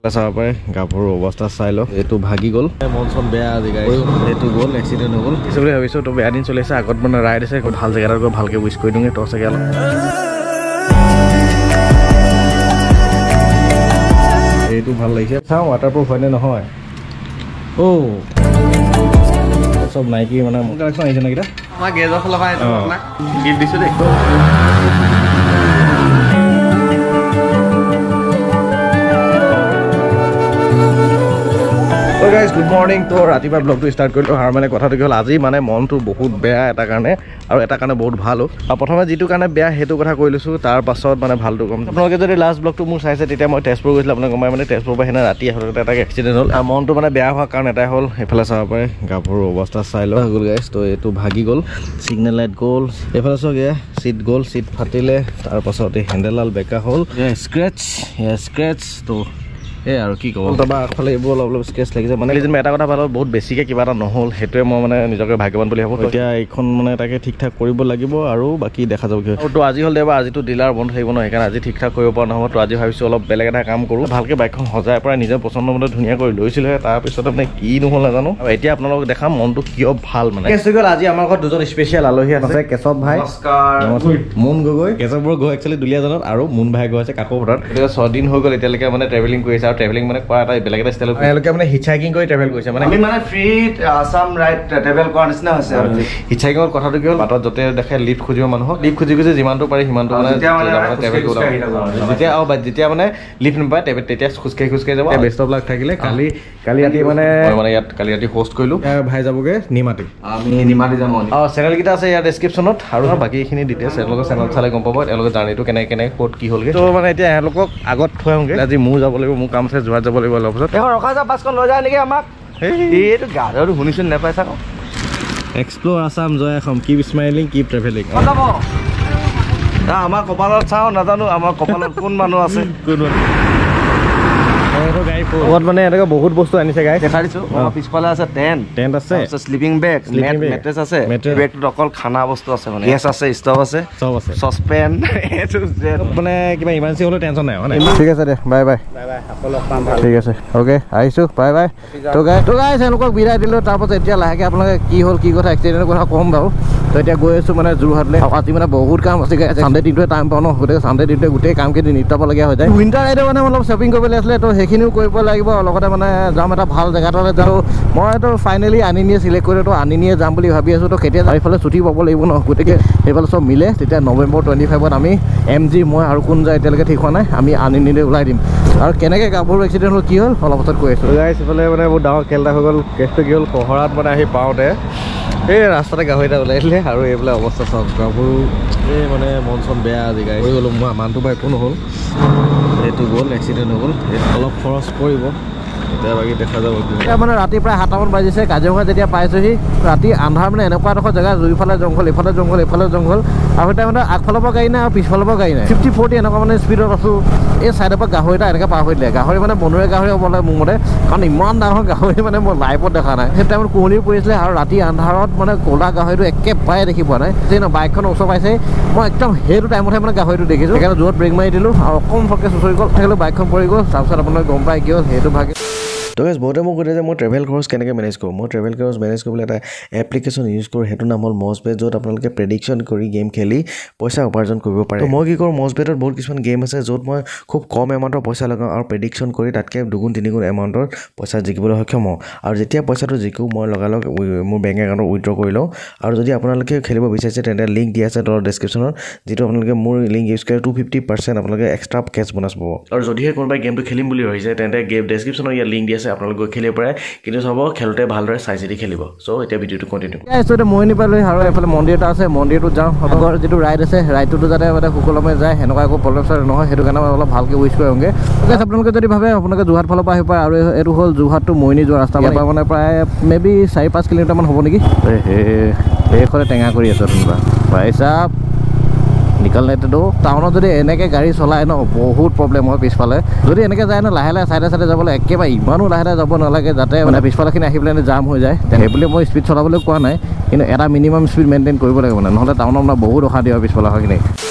চাব পাৰে গাভৰু অৱস্থা চাই লওক, এইটো ভাগি গ'ল, মন চন বেয়া আজি গাড়ী, এইটো গ'ল, এক্সিডেণ্ট হৈ গ'ল বুলি ভাবিছোঁ। তো বেয়া দিন চলি আছে, আগত মানে ৰাইড আছে, ভাল জেগা এটাত গৈ ভালকৈ উইচ কৰি দিওঁগৈ। তো চাগে অলপ এইটো ভাল লাগিছে, চাওঁ ৱাটাৰপ্ৰুফ হয়নে নহয়। অ' চব নাইকি মানে কালেকশ্যন আহিছে নেকি? আমাৰ গেৰেজৰ ফালৰ পৰা আপোনাক গিফ্ট দিছোঁ দেই। Guys good morning. তো ৰাতিপুৱা ব্লগটো ষ্টাৰ্ট কৰিলোঁ আৰু মানে কথাটো কি হ'ল, আজি মানে মনটো বহুত বেয়া এটা কাৰণে আৰু এটা কাৰণে বহুত ভালো। আৰু প্ৰথমে যিটো কাৰণে বেয়া সেইটো কথা কৈ লৈছোঁ, তাৰ পাছত মানে ভালটো ক'ম। আপোনালোকে যদি লাষ্ট ব্লগটো মোৰ চাইছে তেতিয়া মই তেজপুৰ গৈছিলোঁ, আপোনালোকে গম পাই মানে তেজপুৰৰ পৰা সেইদিনা ৰাতি আহোঁতে এটা এক্সিডেণ্ট হ'ল। আৰু মনটো মানে বেয়া হোৱাৰ কাৰণ এটাই হ'ল, এইফালে চাব পাৰে গাভৰু অৱস্থা চাই লওক গ'ল গাইজ। তো এইটো ভাগি গ'ল, ছিগনেল লাইট গ'ল, এইফালে চাওক এয়া চিট গ'ল, চিট ফাটিলে, তাৰপাছত এই হেণ্ডেলডাল বেকা হ'ল, স্ক্ৰেচ, স্ক্ৰেচ। তো এই আৰু কি ক'ব, তাৰপৰা আগফালে এইবোৰ অলপ অলপ স্ক্ৰেচ লাগিছে। মানে যেনিবা এটা কথা ভাল হ'ল, বহুত বেছিকৈ কিবা এটা নহ'ল, সেইটোৱে মই মানে নিজকে ভাগ্যৱান বুলি ভাবোঁ। এতিয়া এইখন মানে তাকে ঠিক ঠাক কৰিব লাগিব আৰু বাকী দেখা যাব কি হয়। তো আজি হ'ল দেওবাৰ, আজিতো ডিলাৰ বন্ধ থাকিব ন, সেইকাৰণে আজি ঠিক ঠাক কৰিব পৰা নহ'ব। তো আজি ভাবিছোঁ অলপ বেলেগ এটা কাম কৰোঁ, ভালকৈ বাইকখন সজাই পৰাই নিজে পচন্দ মতে ধুনীয়া কৰি লৈছিলোহে, তাৰপিছতে মানে কি নহ'ল নাজানো। আৰু এতিয়া আপোনালোকক দেখাম মনটো কিয় ভাল। মানে কেছটো হ'ল আজি আমাৰ ঘৰত দুজন স্পেচিয়েল আলহী আছে, কেশৱ ভাই, মুন গগৈ। কেশৱৰ ঘৰ একচুৱেলি দুলীয়াজানত আৰু মুন ভাই ঘৰ আছে কাকপথাৰত। গতিকে 6 দিন হৈ গ'ল এতিয়ালৈকে মানে ট্ৰেভেলিং কৰিছে, আৰু ট্ৰেভেলিং মানে কৰা এটা বেলেগ এটা ষ্টাইলত এওঁলোকে মানে হিটচাইকিং কৰি ট্ৰেভেল কৰিছে। মানে আমি মানে ফ্ৰীত আছাম ৰাইড ট্ৰেভেল কৰা নিচিনা হৈছে। আৰু হিটচাইকিঙৰ কথাটো কি হ'ল, বাটত য'তে দেখে লিফ্ট খুজিব মানুহক, লিফ্ট খুজি খুজি যিমানটো পাৰি সিমানটো মানে ট্ৰেভেল কৰিব। যেতিয়া আৰু যেতিয়া মানে লিফ্ট নাপায় তেতিয়া খোজকাঢ়ি খোজকাঢ়ি যাব। বেষ্ট অফ লাক থাকিলে। কালি কালি ৰাতি মানে মানে ইয়াত কালি ৰাতি হোষ্ট কৰিলোঁ, ভাই যাবগৈ নিমাতী, আমি নিমাতী যাম। অঁ চেনেলকেইটা আছে ইয়াত ডেছক্ৰিপশ্যনত, আৰু বাকীখিনি ডিটেইলছ এওঁলোকৰ চেনেল চালে গম পাব এওঁলোকৰ জাৰ্ণিটো কেনেকৈ কেনেকৈ ক'ত কি হ'লগৈ। তো মানে এতিয়া এওঁলোকক আগত থৈ আহোঁগৈ, আজি মোৰ যাব লাগিব, মোৰ কাম আছে, যোৰহাট যাব লাগিব অলপ পাছত। এখন ৰখা যা, বাছখন লৈ যায় নেকি আমাক? এইটো গাধৰটো শুনিছোঁ নাপাইছা আকৌ। এক্সপ্ল'ৰ আছাম, জয় Assam, keep smiling, keep travelling. যাব আমাৰ কপালত চাওঁ, নাজানো আমাৰ কপালত কোন মানুহ আছে, কোন লগত মানে এনেকৈ বহুত বস্তু আনিছে গাইজ, দেখাই দিছোঁ। পিছফালে আছে টেণ্ট, টেণ্ট আছে, শ্লিপিং বেগ, মেট্ৰেছ আছে, বেগটোত অকল খানা বস্তু আছে, মানে গেছ আছে, ষ্টভ আছে, চব আছে, চচপেন, মানে কিবা ইমাৰ্জেঞ্চি হ'লেও টেনশ্যন নাই। মানে ঠিক আছে দে, বাই বাই, ঠিক আছে, অ'কে আহিছোঁ, বাই বাই। তো গাইজ এওঁলোকক বিদায় দিলোঁ। তাৰপাছত এতিয়া লাহেকৈ আপোনালোকে কি হ'ল কি কথা এক্সিডেণ্টৰ কথা ক'ম বাৰু। তো এতিয়া গৈ আছোঁ মানে যোৰহাটলৈ। আজি মানে বহুত কাম আছে, চানডে দিনটোৱে টাইম পাওঁ ন, গতিকে চানডে দিনটোৱে গোটেই কামখিনি নিপটাবলগীয়া হৈ যায়। উইণ্টাৰ ৰাইডৰ মানে অলপ শ্বপিং কৰিবলৈ আছিলে, তো সেইখিনিও কৰিব লাগিব। লগতে মানে যাম এটা ভাল জেগা এটালৈ যাওঁ। মইতো ফাইনেলি আনিনিয়ে চিলেক্ট কৰিলোঁ, তো আনিনিয়ে যাম বুলি ভাবি আছোঁ। তো কেতিয়া এইফালে ছুটি পাব লাগিব ন, গতিকে সেইফালে চব মিলে তেতিয়া নৱেম্বৰ 25ত আমি এম জি মই আৰু কোন যায় এতিয়ালৈকে ঠিক হোৱা নাই, আমি আনিনিলৈ ওলাই দিম। আৰু কেনেকৈ গাভৰু এক্সিডেণ্ট হ'ল কি হ'ল অলপ পাছত কৈ আছোঁ। গাইজ এইফালে মানে বহুত ডাঙৰ খেল এটা হৈ গ'ল। কেছটো কি হ'ল, কহৰাত মানে আহি পাওঁতে এই ৰাস্তাতে গাহৰি এটা ওলাই দিলে আৰু এইবিলাক অৱস্থা চাওক গাভৰু। এই মানে মন চন বেয়া আজি গাড়ী হৈ গ'লো, মোৰ মানুহটো বা একো নহ'ল, এইটো গ'ল, এক্সিডেণ্ট হৈ গ'ল, অলপ খৰচ পৰিব এতিয়া, বাকী দেখা যাব। এতিয়া মানে ৰাতি প্ৰায় 7টামান বাজিছে, কাজিৰঙা যেতিয়া পাইছোঁহি ৰাতি আন্ধাৰ, মানে এনেকুৱা এডোখৰ জেগা, দুইফালে জংঘল, ইফালে জংঘল, ইফালে জংঘল, আৰু এতিয়া মানে আগফালৰ পৰা গাড়ী নাই আৰু পিছফালৰ পৰা গাড়ী নাই, 50 40 এনেকুৱা মানে স্পীডত আছোঁ। এই ছাইডৰ পৰা গাহৰি এটা এনেকৈ পাৰ হৈ দিলে, গাহৰি মানে বনৰীয়া গাহৰি হ'ব লাগে মোৰ মতে, কাৰণ ইমান ডাঙৰ গাহৰি মানে মই লাইফত দেখা নাই। সেই টাইমত কুঁৱলীও পৰিছিলে আৰু ৰাতি আন্ধাৰত মানে ক'লা গাহৰিটো একেবাৰে দেখি পোৱা নাই। যে ন বাইকখন ওচৰ পাইছে, মই একদম সেইটো টাইমতহে মানে গাহৰিটো দেখিছোঁ, সেইকাৰণে জোৰত ব্ৰেক মাৰি দিলোঁ আৰু অকণ ফটকৈ চুঁচৰি গ'ল, থাকিলোঁ বাইকখন পৰি গ'ল। তাৰপিছত আপোনালোকে গম পাই কি হ'ল সেইটো ভাগে। তো গাইজ বহুতে মোক সোধে যে মই ট্ৰেভেল খৰচ কেনেকৈ মেনেজ কৰোঁ। মই ট্ৰেভেল খৰচ মেনেজ কৰিবলৈ এটা এপ্লিকেশ্যন ইউজ কৰোঁ, সেইটো নাম হ'ল মজবেট, য'ত আপোনালোকে প্ৰেডিকশ্যন কৰি গেম খেলি পইচা উপাৰ্জন কৰিব পাৰে। মই কি কৰোঁ, মজবেটত বহুত কিছুমান গেম আছে য'ত মই খুব কম এমাউণ্টৰ পইচা লগাওঁ আৰু প্ৰেডিকশ্যন কৰি তাতকৈ দুগুণ তিনিগুণ এমাউণ্টৰ পইচা জিকিবলৈ সক্ষম হওঁ। আৰু যেতিয়া পইচাটো জিকোঁ মই লগালগ মোৰ বেংক একাউণ্টত উইড্ৰ কৰি লওঁ। আৰু যদি আপোনালোকে খেলিব বিচাৰিছে তেন্তে লিংক দিয়া আছে তলত ডেছক্ৰিপশ্যনত, যিটো আপোনালোকে মোৰ লিংক ইউজ কৰি 250% আপোনালোকে এক্সট্ৰা কেছ বোনাছ পাব। আৰু যদিহে কোনোবাই গেমটো খেলিম বুলি ভাবিছে তেন্তে গেম ডেছক্ৰিপশ্যনত ইয়াত লিংক দিয়া আছে, আপোনালোকে গৈ খেলিব পাৰে। কিন্তু চাব খেলোঁতে ভালদৰে চাই চিতি খেলিব। চ' এতিয়া ভিডিঅ'টো কণ্টিনিউ। মৰিয়নি পালোহি আৰু এইফালে মন্দিৰ এটা আছে, মন্দিৰটোত যাওঁ। আগৰ যিটো ৰাইড আছে ৰাইডটোতো যাতে মানে সুকলমে যায়, সেনেকুৱা একো প্ৰব্লেম চব্লেম নহয়, সেইটো কাৰণে মই অলপ ভালকৈ উইচ কৰি আহোঁগৈ। আপোনালোকে যদি ভাবে আপোনালোকে যোৰহাট ফালৰ পৰা আহিব পাৰে। আৰু এইটো হ'ল যোৰহাটটো মৰিয়নি যোৱা ৰাস্তা, ইয়াৰ পৰা মানে প্ৰায় মে বি 4-5 কিলোমিটাৰমান হ'ব নেকি। এইখনে টেঙা কৰি আছে কোনোবা ভাই চাব নিকলনে তো। টাউনত যদি এনেকৈ গাড়ী চলাই ন বহুত প্ৰব্লেম হয় পিছফালে, যদি এনেকৈ যায় ন লাহে লাহে চাইডে চাইডে যাবলৈ, একেবাৰে ইমানো লাহে লাহে যাব নালাগে যাতে মানে পিছফালেখিনি আহি পেলাই জাম হৈ যায়। সেইবুলি মই স্পীড চলাবলৈ কোৱা নাই, কিন্তু এটা মিনিমাম স্পীড মেইনটেইন কৰিব লাগিব মানে, নহ'লে টাউনত মানে বহুত অশান্তি হয় পিছফালৰখিনি।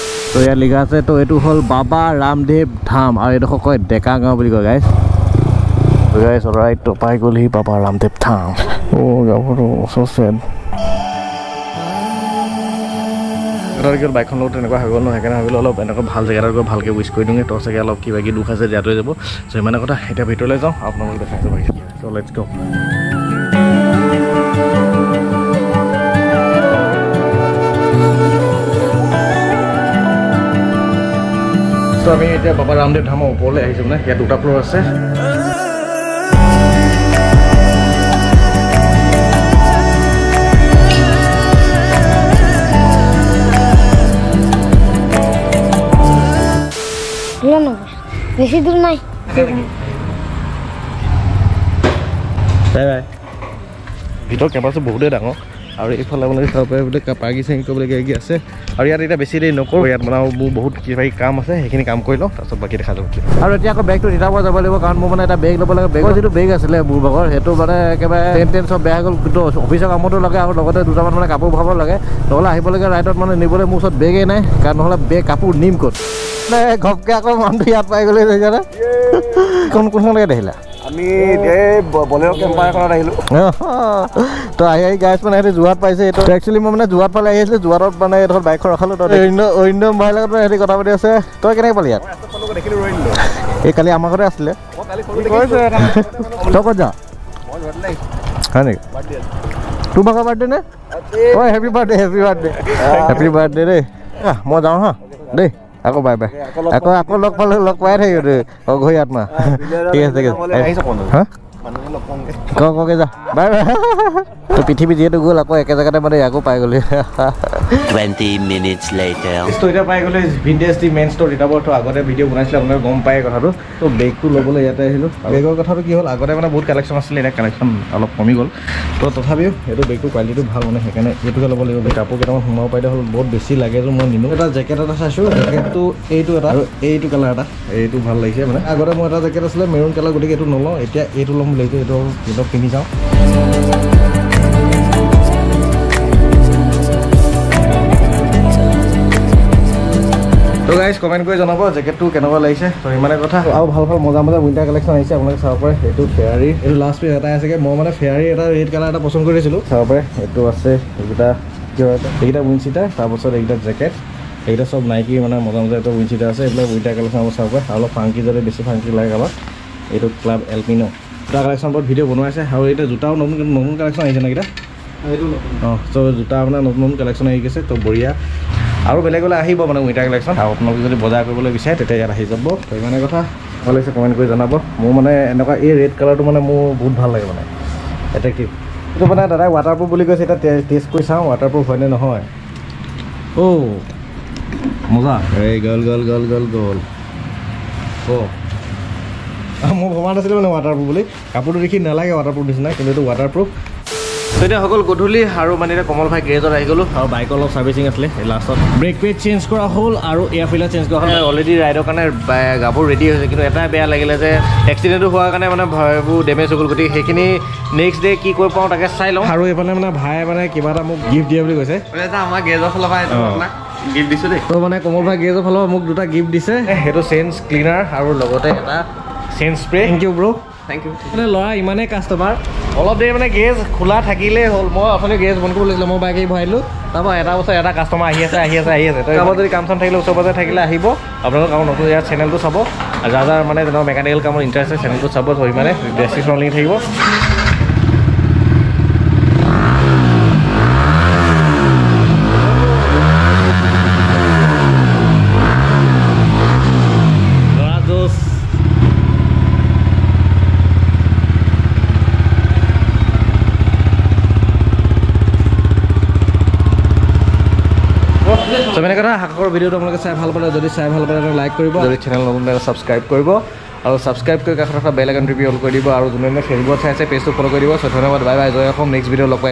তো ইয়াত লিখা আছে, তো এইটো হ'ল বাবা ৰামদেৱ ধাম আৰু এইডোখৰ কয় ডেকা গাঁও বুলি কয় গাইজ। গাইছ অলৰাইট, তো পাই গ'লহি বাবা ৰামদেৱ থান। অ' গাভৰু চ' চেড। কথা কি হ'ল, বাইকখন লগত তেনেকুৱা হৈ গ'ল ন, সেইকাৰণে ভাবিলোঁ অলপ এনেকুৱা ভাল জেগা এটাত গৈ ভালকৈ উইচ কৰি দিওঁগৈ। তো চাগে অলপ কিবা কিবি দুখ আছে জীয়াত হৈ যাব। চ' ইমানে কথা, এতিয়া ভিতৰলৈ যাওঁ, আপোনালোক দেখাই যাব। চ' let's গ'। ত' আমি এতিয়া বাবা ৰামদেৱ ধামৰ ওপৰলৈ আহিছোঁ, মানে ইয়াত দুটা ফ্ল'ৰ আছে। বেছি দূৰ নাই। Bye bye. ভিতৰৰ কেম্পাছটো বহুতেই ডাঙৰ আৰু এইফালে আপোনালোকে চাব পাৰে বোলে পাৰ্কিং চাৰ্কিং কৰিবলৈ কিবা কিবি আছে। আৰু ইয়াত এতিয়া বেছি দেৰি নকৰোঁ, ইয়াত মানে মোৰ বহুত কিবা কিবি কাম আছে, সেইখিনি কাম কৰি লওঁ, তাৰপিছত বাকী দেখা যাব। আৰু এতিয়া আকৌ বেগটো তিতাবৰ যাব লাগিব, কাৰণ মোৰ মানে এটা বেগ ল'ব লাগে। বেগৰ যিটো বেগ আছিলে মোৰ ভাগৰ, সেইটো মানে একেবাৰে টেন টেন চব বেয়া হৈ গ'ল। কিন্তু অফিচৰ কামতো লাগে আৰু লগতে দুটামান মানে কাপোৰ ভৰাব লাগে, নহ'লে আহিবলগীয়া ৰাইডত মানে নিবলৈ মোৰ ওচৰত বেগেই নাই, কাৰণ নহ'লে বেগ কাপোৰ নিম ক'ত। ঘপকৈ আকৌ মানুহটো ইয়াত পাই গ'লে। কোন কোনখনলৈকে দেখিলা? আমি এই বলেৰো কেম্পাৰ এখনত আহিলোঁ। তো আহি আহি গাইছ মানে সিহঁতি যোৰহাট পাইছে। এইটো একচুৱেলি মই মানে যোৰহাট ফালে আহি আছিলোঁ, যোৰহাটত মানে এইডোখৰত বাইকখন ৰখালোঁ। তই অৰিন্দম ভাইৰ লগত মানে সিহঁতি কথা পাতি আছে। তই কেনেকৈ পালি ইয়াত? এই কালি আমাৰ ঘৰতে আছিলে। তই ক'ত যাওঁ? হয় নেকি? তোৰ ভাগৰ বাৰ্থডে নে? অ' happy birthday, happy birthday, happy birthday দেই। মই যাওঁ হা দেই, আকৌ বাই বাই। আকৌ আকৌ লগ পালে লগ পাই থাকিব দেই। অঘৰী আত্মা। ঠিক আছে, ঠিক আছে। হা ক ককে যা, বাই বাই। তো পৃথিৱী যিহেতু গ'ল, আকৌ একে জেগাতে মানে আকৌ পাই গ'লি। 20 minutes later. তো এতিয়া পাই গ'লে vintage the main store Titabar. তো আগতে ভিডিঅ' বনাইছিলে, আপোনালোকে গম পায় কথাটো। তো বেগটো ল'বলৈ ইয়াতে আহিলোঁ। বেগৰ কথাটো কি হ'ল, আগতে মানে বহুত কালেকশ্যন আছিলে, এতিয়া কালেকশ্যন অলপ কমি গ'ল। তো তথাপিও এইটো বেগটোৰ কোৱালিটিটো ভাল মানে, সেইকাৰণে এইটোকে ল'ব লাগিব। কাপোৰ কেইটামান সোমাব পাৰিলে হ'ল, বহুত বেছি লাগেজো মই নিনো। এটা জেকেট এটা চাইছোঁ, জেকেটটো এইটো এটা আৰু এইটো কালাৰ এটা, এইটো ভাল লাগিছে। মানে আগতে মোৰ এটা জেকেট আছিলে মেৰুণ কালাৰ, গতিকে এইটো নলওঁ, এতিয়া এইটো ল'ম বুলি ভাবিছোঁ। এইটো এইটো পিন্ধি যাওঁ। তো গাইজ কমেণ্ট কৰি জনাব জেকেটটো কেনেকুৱা লাগিছে। তো ইমানে কথা। আৰু ভাল ভাল মজা মজা উইণ্টাৰ কালেকশ্যন আহিছে, আপোনালোকে চাব পাৰে। এইটো ফেয়াৰী, এইটো লাষ্ট পিচ এটাই আছেগৈ। মই মানে ফেয়াৰী এটা ৰেড কালাৰ এটা পচন্দ কৰিছিলোঁ, চাব পাৰে। এইটো আছে, এইকেইটা কিয় এইকেইটা উইণ্ড চিটাৰ, তাৰপাছত এইকেইটা জেকেট, এইকেইটা চব নাইকি মানে মজা মজা এটা উইণ্ড চিটাৰ আছে। এইবিলাক উইণ্টাৰ কালেকশ্যন চাব পাৰে। আৰু অলপ ফাংকি, যদি বেছি ফাংকি লাগে কাৰোবাক, এইটো ক্লাব এলপিনো জোতা কালেকশ্যন ওপৰত ভিডিঅ' বনোৱাইছে। আৰু এতিয়া জোতাও নতুন নতুন কালেকশ্যন আহিছে নেকি? অঁ, চ' জোতা মানে নতুন নতুন কালেকশ্যন আহি গৈছে। তো বঢ়িয়া। আৰু বেলেগ বেলেগ আহিব মানে উইণ্টাৰ কালেকশ্যন। আৰু আপোনালোকে যদি বজাৰ কৰিবলৈ বিচাৰে তেতিয়া ইয়াত আহি যাব। তো ইমানে কথা, ভাল লাগিছে কমেণ্ট কৰি জনাব। মোৰ মানে এনেকুৱা এই ৰেড কালাৰটো মানে মোৰ বহুত ভাল লাগে, মানে এট্ৰেক্টিভ। এইটো মানে দাদাই ৱাটাৰপ্ৰুফ বুলি কৈছে, এতিয়া টেষ্ট কৰি চাওঁ ৱাটাৰপ্ৰুফ হয়নে নহয়। অ' মজা, এই গ'ল গ'ল গ'ল গ'ল গ'ল। অ' মই ভবা নাছিলোঁ মানে ৱাটাৰপ্ৰুফ বুলি, কাপোৰটো দেখি নালাগে ৱাটাৰপ্ৰুফ নিচিনা, কিন্তু এইটো ৱাটাৰপ্ৰুফ। তো এতিয়া হৈ গ'ল গধূলি আৰু মানে এতিয়া কমল ভাই গেৰেজত আহি গ'লোঁ। আৰু বাইকৰ অলপ ছাৰ্ভিচিং আছিলে, লাষ্টত ব্ৰেক পেড চেঞ্জ কৰা হ'ল আৰু এয়াৰ ফিল্টাৰ চেঞ্জ কৰা হ'ল। অলৰেডি ৰাইডৰ কাৰণে গাবোৰ ৰেডি হৈছে, কিন্তু এটাই বেয়া লাগিলে যে এক্সিডেণ্টটো হোৱাৰ কাৰণে মানে ভয়বোৰ ডেমেজ হৈ গ'ল। গতিকে সেইখিনি নেক্সট ডে কি কৰিব পাৰোঁ তাকে চাই লওঁ। আৰু এইফালে মানে ভাই মানে কিবা এটা মোক গিফ্ট দিয়ে বুলি কৈছে। আমাৰ গেৰেজৰ ফালৰ পৰা গিফ্ট দিছোঁ দেই। তো মানে কমল ভাই গেৰেজৰ ফালৰ পৰা মোক দুটা গিফ্ট দিছে, সেইটো চেঞ্জ ক্লিনাৰ আৰু লগতে এটা change spray. Thank you bro', thank you. মানে ল'ৰা ইমানেই কাষ্টমাৰ, অলপ দেৰি মানে গেৰেজ খোলা থাকিলেই হ'ল। মই অথনি গেৰেজ বন্ধ কৰিব লাগিছিলে, মই বাইক ভৰাই দিলোঁ, তাৰপৰা এটা বছৰ এটা কাষ্টমাৰ আহি আছে, আহি আছে, আহি আছে। তো কাৰোবাৰ যদি কাম চাম থাকিলে ওচৰ পাজৰে থাকিলে আহিব। আপোনালোক আৰু নতুন ইয়াৰ চেনেলটো চাব, আৰু যাৰ যাৰ মানে তেনেকুৱা মেকানিকেল কামত ইণ্টাৰেষ্ট আছে চেনেলটো চাব। তো ইমানে ডেছক্ৰিপশ্যন লিংক থাকিব। ল'ৰা জোচ। তো মানে কথা, আশা কৰোঁ ভিডিঅ'টো আপোনালোকে চাই ভাল পালে। যদি চাই ভাল পালে লাইক কৰিব, যদি চেনেল নতুন ছাবস্ক্ৰাইব কৰিব, আৰু ছাবস্ক্ৰাইব কৰি কাষত থকা বেল আইকন টিপি অল কৰি দিব। আৰু যোনে ফেচবুকত চাই আছে পেজটো ফ'ল' কৰি দিব। চ' ধন্যবাদ, বাই বাই, জয় অসম। নেক্সট ভিডিঅ' লগ পাই।